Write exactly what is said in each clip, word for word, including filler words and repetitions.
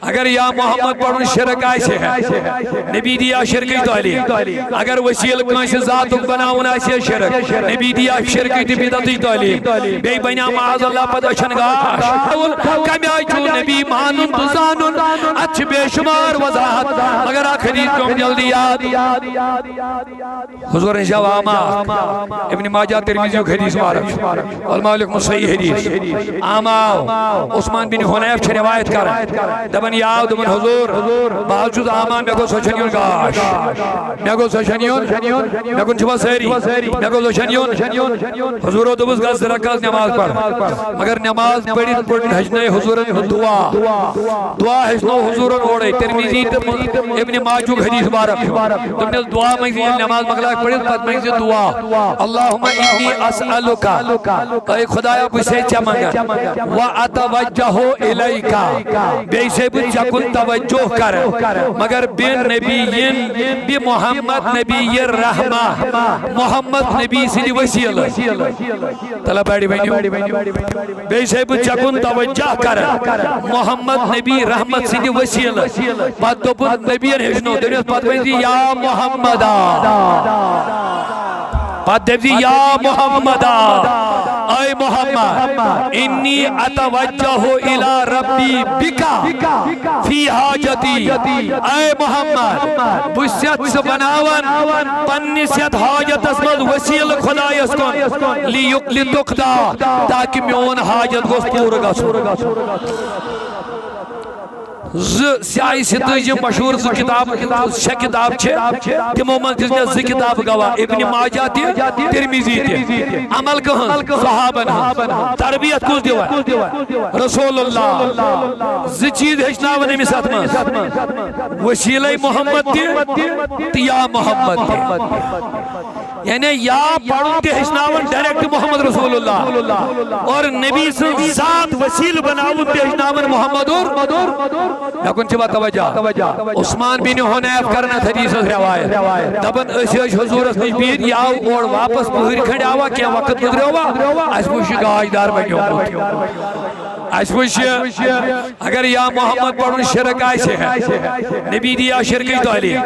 اگر یا محمد پرُن شرک آسہِ ہے، نبی دِیا شرکٕچ تعلیٖم۔ اگر وسیلہٕ کٲنٛسہِ ذاتُک بناوُن آسہِ ہے شرک، نبی دِیا شرکٕچ تہٕ بدعتٕچ تعلیٖم۔ بیٚیہِ بنیٛاو معاذ اللہ پتہٕ أچھن گاش۔ کمہِ آیہِ چھُ نبی مانُن تہٕ زانُن؟ اتھ چھِ بے شمار وضاحت، مگر اکھ حدیث پیوٚم جلدی یاد۔ حضور ہٕنٛز جواب اکھ، ابن ماجہ ترمذی یُک حدیث مبارک چھُ۔ علماء لیوٚکھمُت صحیح حدیث۔ اما آو، عثمان بن حنیف چھِ روایت کران، دپان، یہِ آو، دوٚپُن، حضور، بہٕ حظ چھُس اما، مےٚ گوٚژھ أچھن یُن گاش، مےٚ گوٚژھ أچھن یُن، مےٚ کُن چھِوا سٲری، مےٚ گوٚژھ أچھن یُن۔ حضورو دوٚپُس، گژھ زٕ رکعت نماز پَر۔ مگر نماز پٔرِتھ پٔرِتھ ہیٚچھنٲے حضورن دعا۔ دعا ہیٚچھنو حضورن اورے۔ ترمذی تہٕ ابن ماجہ ہُک حدیث مبارک چھُ۔ دوٚپنس، دعا منٛگزِ، ییٚلہِ نماز مۄکلایکھ پٔرِتھ، پتہٕ منٛگزِ دعا۔ اللہم انی اسألک، اے خدایا، بہٕ چھُسے ژےٚ منٛگان، و اتوجہ الیک، بیٚیہِ چھُسے بہٕ ژےٚ کُن توجہ کران، مگر بنبی، بمحمد نبی رحمہ، محمد نبی سٕنٛدِ وسیلہٕ۔ تلہ بڑِ ؤنِو۔ بیٚیہِ چھُسے بہٕ ژےٚ کُن توجہ کران، محمد نبی رحمت سٕنٛدِ وسیلہٕ۔ پتہٕ دوٚپُن نبیَن ہیٚچھنو، دوٚپنس پتہٕ ؤنۍ زِ، یا محمدا۔ پتہٕ دٔپۍ زِ، یا محمدا، اے محمد، انی اتوجہ الی ربی بکا فی حاجتی۔ اے محمد، بہٕ چھُس ژٕ بناوان پننِس یتھ حاجتس منٛز وسیلہٕ خدایس کُن، لیُک لتقدا، تاکہ میون حاجت گوٚژھ پوٗرٕ گژھُن۔ زٕ سیاہی ستٲجی مشہور زٕ کتاب، شےٚ کتاب چھِ، تِمو منٛز دِژ مےٚ زٕ کتاب گواہ، ابن ماجہ تہِ، ترمذی تہِ۔ عمل کٕہٕنٛز؟ صحابن ہٕنٛز۔ تربیت کُس دِوان؟ رسول اللہ۔ زٕ چیٖز ہیٚچھناوان أمِس اتھ منٛز، وسیلے محمد تہِ تہٕ یا محمد تہِ۔ یعنی یا پرُن تہِ ہیٚچھناوان ڈائریکٹ محمد رسول اللہ اور نبی سٕنٛز ذات وسیلہٕ بناوُن تہِ ہیٚچھناوان محمد اور۔ مےٚ کُن چھِ وۄنۍ توجہ۔ عثمان بن حنیف کران اتھ حدیثس روایت، دپان، أسۍ ٲسۍ حضورس نِش بِہِتھ، یہِ آو اورٕ واپس پٕہٕرۍ کھنڈ آوا، کینٛہہ وقت گُزریوا، اسہِ وُچھ یہِ گاش دار بنیومُت۔ اسہِ وُچھ یہِ، اگر یا محمد پرُن شرک آسہِ ہے، نبی دِیا شرکٕچ تعلیٖم۔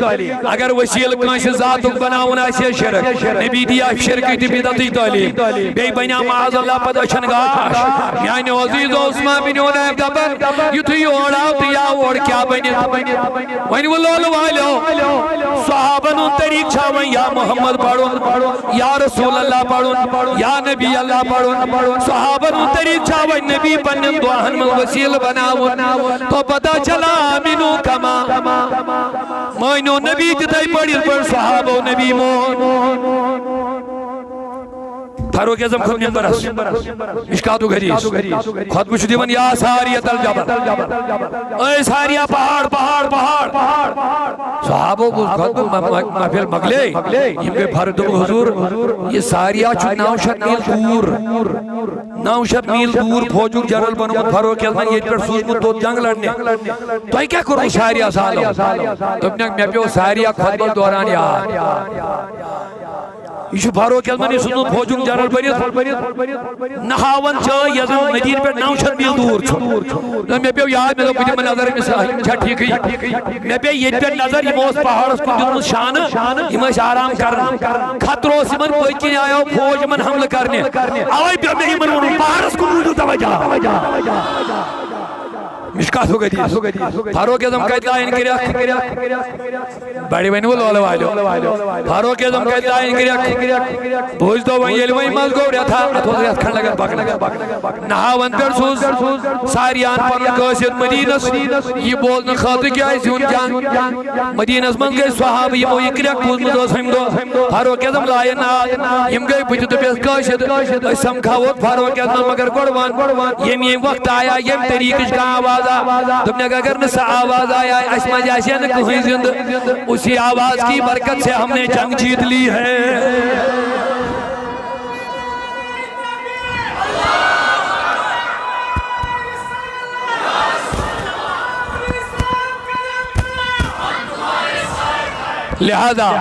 اگر وسیلہٕ کٲنٛسہِ ذاتُک بناوُن آسہِ ہے شرک، نبی دِیا شرکٕچ تہٕ بدعتٕچ تعلیٖم۔ بیٚیہِ بنیٛاو معاذ اللہ پتہٕ أچھن گاش۔ میانیو عزیزو، عثمان بن حنیف دپان، یُتھُے یور آو تہٕ یا اورٕ کیٛاہ بنہِ؟ وۄنۍ وَلہٕ لولہٕ والیو، صحابن ہُنٛد طریٖقہٕ چھا وۄنۍ یا محمد پرُن، یا رسول اللہ پرُن، یا نبی اللہ پرُن؟ صحابن ہُنٛد طریٖقہٕ چھا وۄنۍ نبی پننٮ۪ن دعاہن منٛز وسیلہٕ بناوُن؟ تو پتہ چلا، آمنو کما، مٲنِو نبی تِتھے پٲٹھۍ یِتھ پٲٹھۍ صحابو نبی مون۔ فاروق اعظم کھوٚت ممبرس۔ مشکاتُک حدیث۔ خطبہٕ چھُ دِوان، یا ساریہ الجبل، اے ساریہ، پہاڑ، پہاڑ، پہاڑ۔ صحابو بوٗز خطبہٕ، م-، م-، محفل مۄکلے۔ یِم گٔے فرد، دوٚپُکھ، حضور، یہِ ساریہ چھُ نو شیٚتھ میٖل دوٗر۔ نو شیٚتھ میٖل دوٗر فوجُک جنرل بنومُت فاروق اعظمن، ییٚتہِ پٮ۪ٹھ سوٗزمُت توٚت جنگ لڑنہِ۔ تۄہہِ کیٛاہ کوٚروٕ ساریہ سالو؟ دوٚپنکھ، مےٚ پیوٚو ساریہ خطبس دوران یاد۔ یہِ چھُ فاروق اعظمن، یہِ سوٗزمُت فوجُک جنرل بٔنِتھ۔ نہاوند چھِ، یۄس زن مدیٖنہٕ پٮ۪ٹھ نو شیٚتھ میٖل دوٗر چھُ۔ نہ، مےٚ پیوٚو یاد، مےٚ دوٚپ، بہٕ دِمہٕ نظر أمِس، یہِ چھا ٹھیٖکٕے؟ مےٚ پیٚیہِ ییٚتہِ پٮ۪ٹھ نظر، یِمو اوس پہاڑس کُن دیُتمُت شانہٕ، یِم ٲسۍ آرام کران۔ خطرٕ اوس یِمن، پٔتۍ کِنۍ آیو فوج یِمن حملہٕ کرنہِ۔ اوے پیوٚو مےٚ یِمن ووٚنُن، پہاڑس کُن روٗزِو توجہ۔ مشکاتُک حدیث۔ فاروق اعظم کتہِ لایَن کریکھ؟ بڑِ ؤنِو لولہٕ والیو۔ فاروق اعظم کتہِ لایَن کریکھ؟ بوٗزۍ تو وۄنۍ، ییٚلہِ وۄنۍ منٛز گوٚو رٮ۪تھا، اتھ اوس رٮ۪تھ کھنڈ لگان پکنس۔ نہاوند پٮ۪ٹھ سوٗز ساریان پنُن قٲصد مدیٖنس، یہِ بوزنہٕ خٲطرٕ کیٛازِ زیُن جنگ۔ مدیٖنس منٛز گٔے صحابہٕ، یِمو یہِ کرٮ۪کھ بوٗزمٕژ ٲس ہُمہِ دۄہ۔ فاروق اعظم لایَن ناد، یِم گٔے بٕتھِ، دوٚپُکھ، قٲصد، أسۍ سمکھاوو فاروق اعظمن، مگر گۄڈٕ وَن، ییٚمہِ ییٚمہِ وقتہٕ آیا، ییٚمہِ طریٖقٕچ کانٛہہ آواز آ؟ دوٚپنکھ، اگر نہٕ سۄ آواز آیا، اسہِ منٛز آسہِ ہا نہٕ کٕہٕنۍ زِندٕ۔ اسی آواز کی برکت سے ہم نے جنگ جیت لی ہے۔ لہذا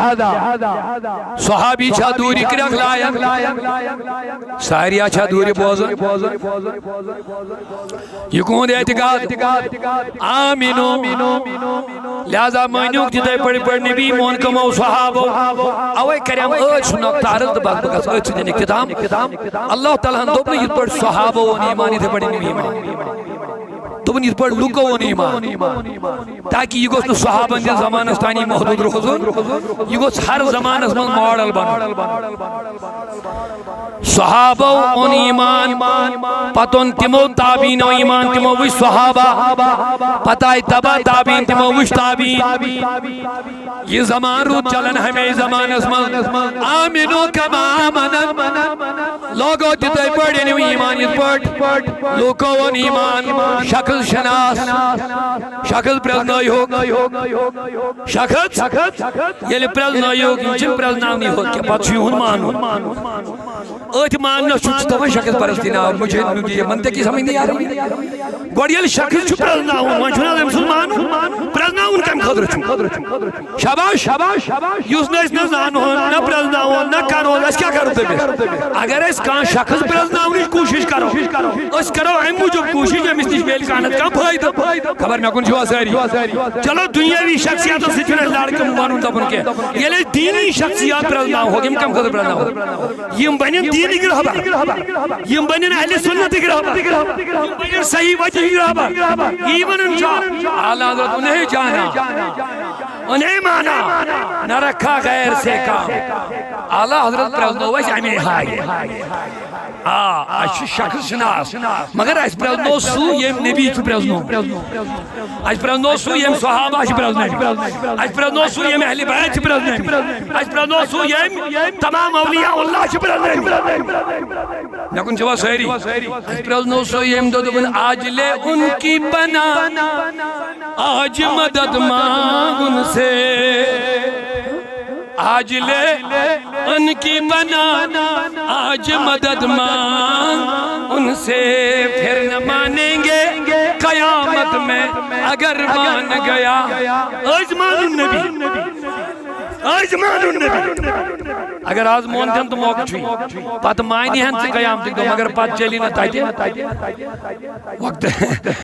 صحابی چھا دوٗرِ کرٛکھ لایان؟ ساریا چھا دوٗرِ بوزان؟ یہِ کُہُنٛد اعتقاد؟ آمینو۔ لہذا مٲنِو تِتھے پٲٹھۍ پٲٹھۍ نبی مون کمو صحابو۔ اوے کریم أتھۍ سُنٛد نۄقطہٕ عرض تہٕ بس بہٕ گژھٕ أتھۍ سۭتۍ اختتام۔ اللہ تعالیٰ ہن دوٚپ نہٕ یِتھ پٲٹھۍ صحابو اوٚن ایمان، یِتھے پٲٹھۍ أنِو ایمان۔ دوٚپُن یِتھ پٲٹھۍ لُکو اوٚن ایمان۔ تاکہ یہِ گوٚژھ نہٕ صحابن ہٕنٛدِس زمانس تانی محدود روزُن، یہِ گوٚژھ ہر زمانس منٛز ماڈل بنُن۔ صحابو اوٚن ایمان، پتہٕ اوٚن تِمو تابعینو ایمان، تِمو وٕچھ صحابہ، پتہٕ آیہِ تبع تابعین، تِمو وٕچھ تابعین۔ یہِ زمان روٗد چلان ہمیشہِ زمانس منٛز۔ آمنو کما آمن، لوگو تِتھے پٲٹھۍ أنِو ایمان یِتھ پٲٹھۍ لوٗکو اوٚن ایمان۔ شخص شناس، شخص پرٛزنٲیہوکھ۔ شخص ییٚلہِ پرٛزنٲیہوکھ، یِم چھِنہٕ پرٛزناونٕے ہوت کینٛہہ، پتہٕ چھُ یِہُنٛد مانُن۔ أتھۍ ماننس چھُ، چھُ دپان شخص پرستی ناو، مجھے یہ منطقی سمجھ نہیں آ رہی۔ گۄڈٕ ییٚلہِ شخص چھُ پرٛزناوُن، وۄنۍ چھُنہٕ أمۍ سُنٛد مانُن، پرٛزناوُن کمہِ خٲطرٕ چھُ؟ شاباش، شاباش، یُس نہٕ أسۍ نہٕ زانہون، نہ پرٛزناوون، نہ کرون، أسۍ کیٛاہ کرو تٔمِس؟ اگر أسۍ کانٛہہ شخص پرٛزناونٕچ کوٗشِش کرو، أسۍ کرو اَمہِ موٗجوٗب کوٗشِش، أمِس نِش میلہِ کانٛہہ نتہٕ کانٛہہ فٲیدٕ۔ خبر مےٚ کُن چھِوا سٲری؟ چلو، دُنیٲوی شخصیتن سۭتۍ چھُنہٕ اَسہِ لڑکہٕ وَنُن دَپُن کینٛہہ۔ ییٚلہِ أسۍ دیٖنی شخصیات پرٛزناوہوکھ، یِم کَمہِ خٲطرٕ پرٛزناوہوکھ؟ یِم بَنن دیٖنٕکۍ رہبر، یِم بَنن اہلِ سُنتٕکۍ رہبر، یِم بَنن صحیح وجہٕکۍ رہبر۔ یی وَنان چھا؟ اعلیٰ حضرت انہیں جانا، انہیں مانا، نہ رکھا غیر سے کام۔ اعلیٰ حضرت پرٛزنوو اَسہِ اَمے ہایہِ۔ آ، اَسہِ چھُ شخص شناس، مگر اَسہِ پرٛزنوو سُہ، ییٚمۍ نبی چھُ پرٛزنومُت۔ اَسہِ پرٛزنوو سُہ، ییٚمۍ صحابہ چھِ پرٛزنٲومٕتۍ۔ اَسہِ پرٛزنوو سُہ، ییٚمۍ اہلِ بیت چھِ پرٛزنٲومٕتۍ۔ اَسہِ پرٛزنوو سُہ، ییٚمۍ تمام اولیاء اللہ چھِ پرٛزنٲومٕتۍ۔ مےٚ کُن چھِوا سٲری؟ اَسہِ پرٛزنوو سُہ، ییٚمۍ دوٚپ، دوٚپُن، "آج لے ان کی پناہ، آج مدد مانگ ان سے۔" آج لے ان کی پناہ، آج مدد مانگ ان سے، پھر نہ مانیں گے قیامت میں اگر مان گیا۔ أسۍ مانُن نبی، أسۍ مانُن نبی۔ اگر آز مون دِن تہٕ موقعہٕ چھُے، پتہٕ مانہِ ہن ژٕ قیامتٕکۍ دۄہ، مگر پتہٕ چلی نہٕ تتہِ وقت۔